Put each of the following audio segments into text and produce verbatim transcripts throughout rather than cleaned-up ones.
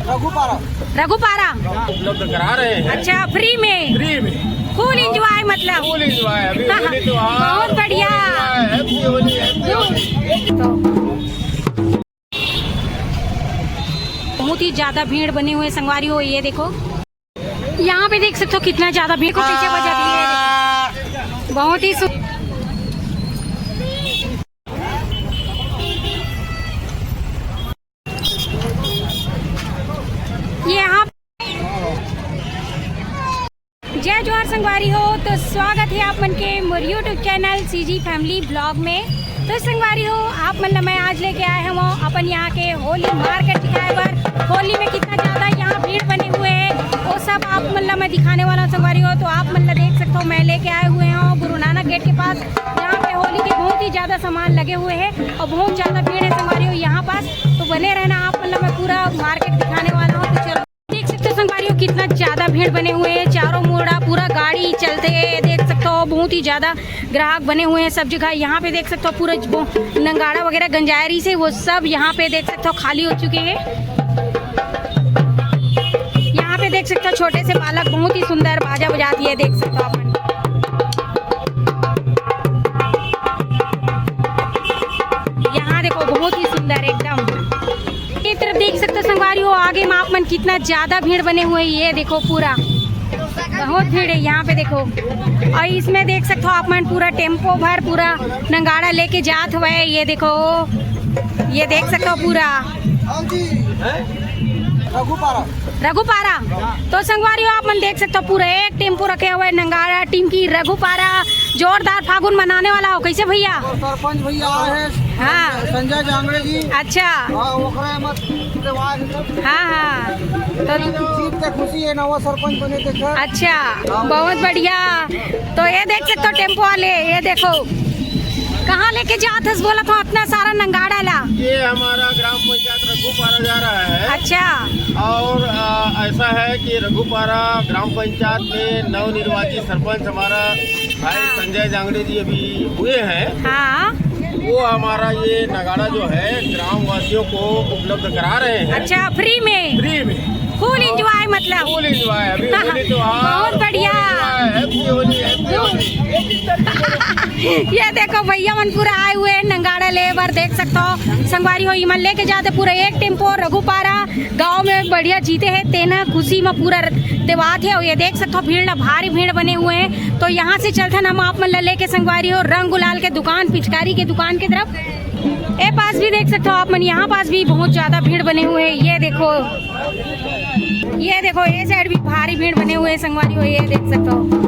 रघुपारा। रघुपारा। उपलब्ध करा रहे हैं। अच्छा, फ्री में? फ्री में। फुल एंजॉय मतलब। फुल एंजॉय। अभी होली त्योहार, बहुत बढ़िया। Full enjoy, happy Holi, happy Holi. तो बहुत ही ज्यादा भीड़ बने हुए संगवारी हो। ये देखो, यहाँ पे देख सकते हो कितना ज्यादा भीड़ को पीछे बजा दिए। बहुत ही सु- ये यहाँ, जय जोहार संगवारी हो। तो स्वागत है आप मन के मोर YouTube channel CG family blog में। तो संगवारी हो, आप मन ला मैं आज लेके आए हूँ अपन यहाँ के होली मार्केट दिखाए बर। होली में कितना ज्यादा यहाँ भीड़ बने हुए हैं, वो सब आप मन ला मैं दिखाने वाला हूँ संगवारी हो। तो आप मन ला देख सकते हो, मैं लेके आए हुए हूँ गुरु नानक गेट के पास। यहाँ पे होली के बहुत ही ज्यादा सामान लगे हुए हैं और बहुत ज्यादा भीड़ है संगवारी हो यहाँ पास। तो बने रहना, आप मन ला मैं पूरा मार्केट दिखाने वाला हूँ। तो चलो, देख सकते हो संगवारी हो कितना ज्यादा भीड़ बने हुए हैं चारों मुड़ा, पूरा गाड़ी चलते हैं। देख सकते हो बहुत ही ज्यादा ग्राहक बने हुए हैं सब जगह। यहाँ पे देख सकते हो पूरा जो नंगाड़ा वगैरह गंजायरी से वो सब यहाँ पे देख सकते हो खाली हो चुके हैं। यहाँ पे देख सकते हो छोटे से बालक बहुत ही सुंदर बाजा बजाती है, देख सकते हो अपन। यहाँ देखो बहुत ही सुंदर एकदम। ये तरफ देख सकते हो संगवारी हो, आगे में आप मन कितना ज्यादा भीड़ बने हुए हैं। ये देखो पूरा बहुत भीड़ है यहाँ पे देखो। और इसमें देख सकते हो आप मन पूरा टेम्पो भर पूरा नंगाड़ा लेके जात हुए। ये देखो, ये देख सकते हो पूरा रघुपारा। रघुपारा। तो संगवारी हो आप मन देख सकते हो पूरा एक टेम्पो रखे हुए नंगाड़ा टीम की रघुपारा। जोरदार फागुन मनाने वाला हो कैसे भैया? और सरपंच भैया आए हैं। हाँ। संजय जांगड़े जी। अच्छा। हाँ, ओकरे मत रिवाज है। हाँ, हाँ। तो जीत के खुशी है, नवा सरपंच बने थे सर। अच्छा, बहुत बढ़िया। तो ये देख सकते हो टेम्पो वाले, ये देखो कहाँ लेके जात हस बोला था इतना सारा नंगाड़ा ला। ये हमारा ग्राम पंचायत रघुपारा जा रहा है। अच्छा। और आ, ऐसा है कि रघुपारा ग्राम पंचायत में नवनिर्वाचित सरपंच हमारा भाई हाँ। संजय जांगड़े जी अभी हुए हैं। हाँ। वो हमारा ये नगाड़ा जो है ग्रामवासियों को उपलब्ध करा रहे हैं। अच्छा, फ्री में? फ्री में। फुल एंजॉय मतलब। फुल एंजॉय। अभी होली त्योहार, बहुत बढ़िया। Full enjoy, happy Holi, happy Holi. ये देखो भैया मन पूरा आए हुए हैं नंगाड़ा ले बर, देख सकते हो संगवारी हो, इमन लेके जाते पूरा एक टेम्पो रघुपारा गांव में बढ़िया जीते हैं तेना खुशी में पूरा देवात है। और ये देख सकते हो भीड़ ना भारी भीड़ बने हुए हैं। तो यहाँ से चलथन हम आप मन ला लेके संगवारी हो रंग गुलाल के दुकान, पिचकारी के दुकान की तरफ। ए पास भी देख सकते हो आप मन, यहाँ पास भी बहुत ज्यादा भीड़ बने हुए हैं। ये देखो, ये देखो, ये साइड भी भारी भीड़ बने हुए हैं संगवारी हो, ये देख सकते हो।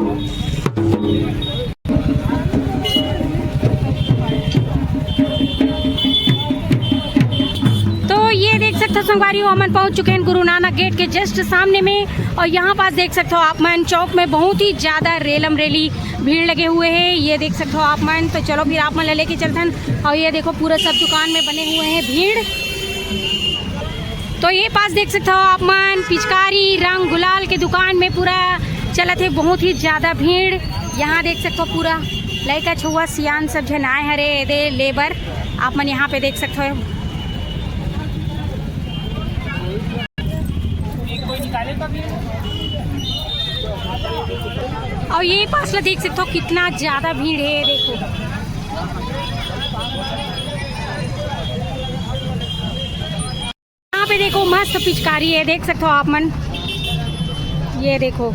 तो ये देख सकते हो संगवारी हो, हमन पहुंच चुके हैं गुरु नानक गेट के जस्ट सामने में। और यहाँ पास देख सकते हो आप मन, चौक में बहुत ही ज्यादा रेलम रेली भीड़ लगे हुए हैं, ये देख सकते हो आप मन। तो चलो फिर आप मन ला लेके चलथन। और ये देखो पूरा सब दुकान में बने हुए हैं भीड़। तो ये पास देख सकते हो आप मन, पिचकारी रंग गुलाल के दुकान में पूरा चलत है बहुत ही ज्यादा भीड़। यहाँ देख सकते हो पूरा लइका छुआ सियान सब झन आए हरे एदे ले बर, आप मन यहाँ पे देख सकते हो। और ये पास ला देख सकते हो कितना ज्यादा भीड़ है, देखो। यहाँ पे देखो मस्त पिचकारी है, देख सकते हो आप मन। ये देखो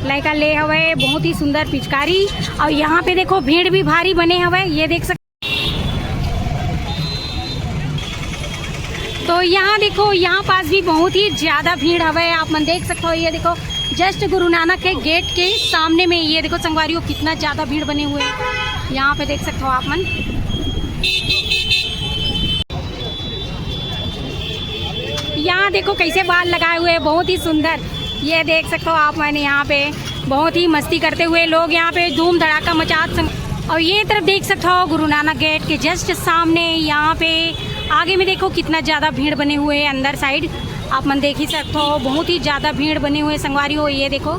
लइका ले हवे बहुत ही सुंदर पिचकारी। और यहाँ पे देखो भीड़ भी भारी बने हवे, ये देख सकते। तो यहाँ देखो, यहाँ पास भी बहुत ही ज्यादा भीड़ हवे, आप मन देख सकते हो। ये देखो, जस्ट गुरु नानक के गेट के सामने में, ये देखो संगवारी हो, कितना ज्यादा भीड़ बने हुए हैं। यहाँ पे देख सकते हो आप मन, यहाँ देखो कैसे बाल लगाए हुए हैं, बहुत ही सुंदर। ये देख सकते हो आप मन, यहाँ पे बहुत ही मस्ती करते हुए लोग यहाँ पे धूम धड़ाका मचात संग। और ये तरफ देख सकते हो गुरु नानक गेट के जस्ट सामने, यहाँ पे आगे में देखो कितना ज्यादा भीड़ बने हुए है अंदर साइड, आप मन देख ही सकते हो, बहुत ही ज्यादा भीड़ बने हुए संगवारी हो। ये देखो,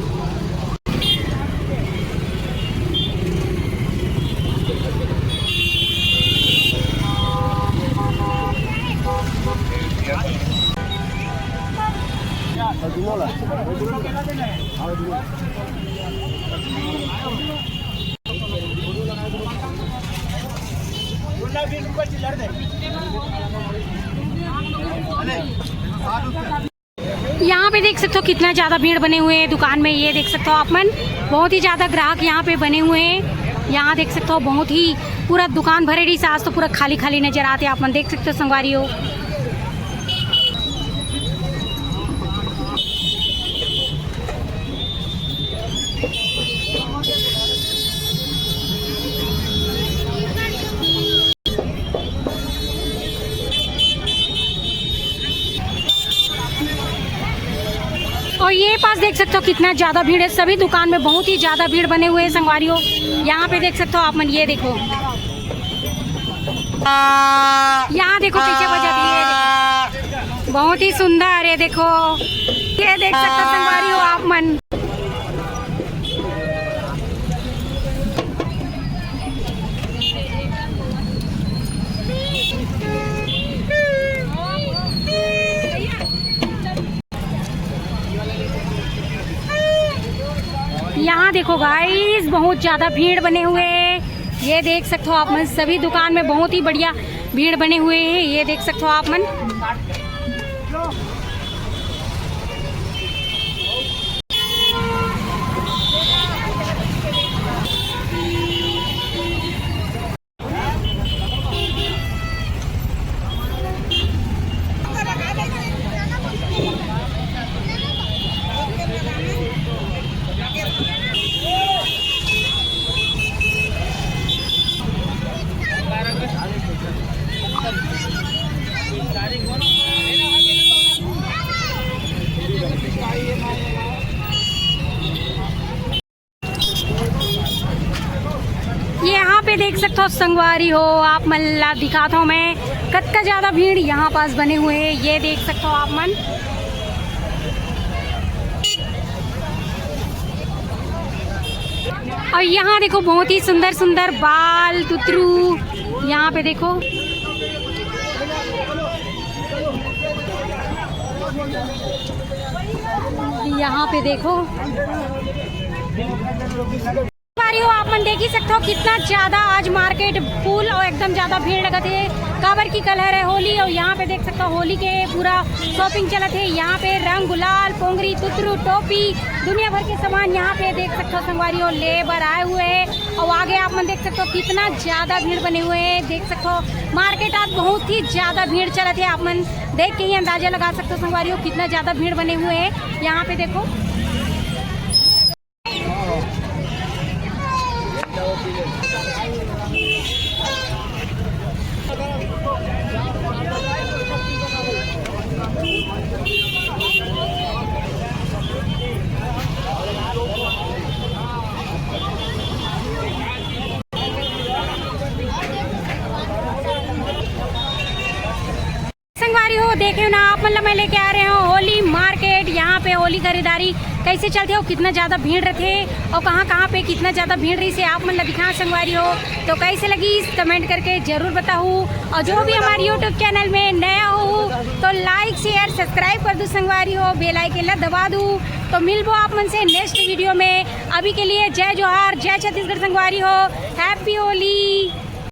यहाँ पे देख सकते हो कितना ज्यादा भीड़ बने हुए हैं दुकान में। ये देख सकते हो आप मन, बहुत ही ज्यादा ग्राहक यहाँ पे बने हुए हैं। यहाँ देख सकते हो बहुत ही पूरा दुकान भरे रही, आज तो पूरा खाली खाली नजर आते। आप मन देख सकते हो संगवारी हो। और ये पास देख सकते हो कितना ज्यादा भीड़ है, सभी दुकान में बहुत ही ज्यादा भीड़ बने हुए हैं संगवारी हो। यहाँ पे देख सकते हो आप मन, ये देखो, यहाँ देखो पीछे बजा दिए, बहुत ही सुंदर है। देखो, ये देख सकते हो संगवारी हो आप मन। यहाँ देखो गाइस, बहुत ज्यादा भीड़ बने हुए हैं। ये देख सकते हो आप मन, सभी दुकान में बहुत ही बढ़िया भीड़ बने हुए हैं। ये देख सकते हो आप मन। यहाँ पे देख सकते हो संगवारी हो, आप मन ला दिखाता हूँ मैं, कतका ज्यादा भीड़ यहाँ पास बने हुए हैं। ये देख सकते हो आप मन। और यहाँ देखो, बहुत ही सुंदर सुंदर बाल तुतरू। यहाँ पे देखो, यहाँ पे देखो, पा रही हो आप मन, देख ही सकते हो कितना ज्यादा आज मार्केट फुल और एकदम ज्यादा भीड़ लगत हे। काबर की कल हरे होली, और यहाँ पे देख सकते हो होली के पूरा शॉपिंग चलत हे। यहाँ पे रंग गुलाल, पोंगरी, तुतरू, टोपी, दुनिया भर के सामान यहाँ पे देख सकते हो संगवारी हो, ले बर आए हुए हैं। और आगे आप मन देख सकते हो कितना ज्यादा भीड़ बने हुए हैं। देख सकते हो मार्केट आज बहुत ही ज्यादा भीड़ चलत हे। आप मन देख के ही अंदाजा लगा सकते हो संगवारी हो कितना ज्यादा भीड़ बने हुए हैं। यहाँ पे देखो, संगवारी हो, देखे हो ना आप, मतलब मैं लेके आ रहे हो होली मार्केट। यहाँ पे होली खरीदारी कैसे चलथे हो, कितना ज्यादा भीड़ रथे और कहाँ कहाँ पे कितना ज्यादा भीड़ रही से आप मन ला दिखा संगवारी हो। तो कैसे लगी, कमेंट करके जरूर बताओ। और जो भी हमारे यूट्यूब चैनल में नया हो तो लाइक, शेयर, सब्सक्राइब कर दू संगवारी हो, बेल आइकन ला दबा दू। तो मिलबो आप मन से नेक्स्ट वीडियो में। अभी के लिए जय जोहार, जय छत्तीसगढ़ संगवारी हो, हैप्पी होली।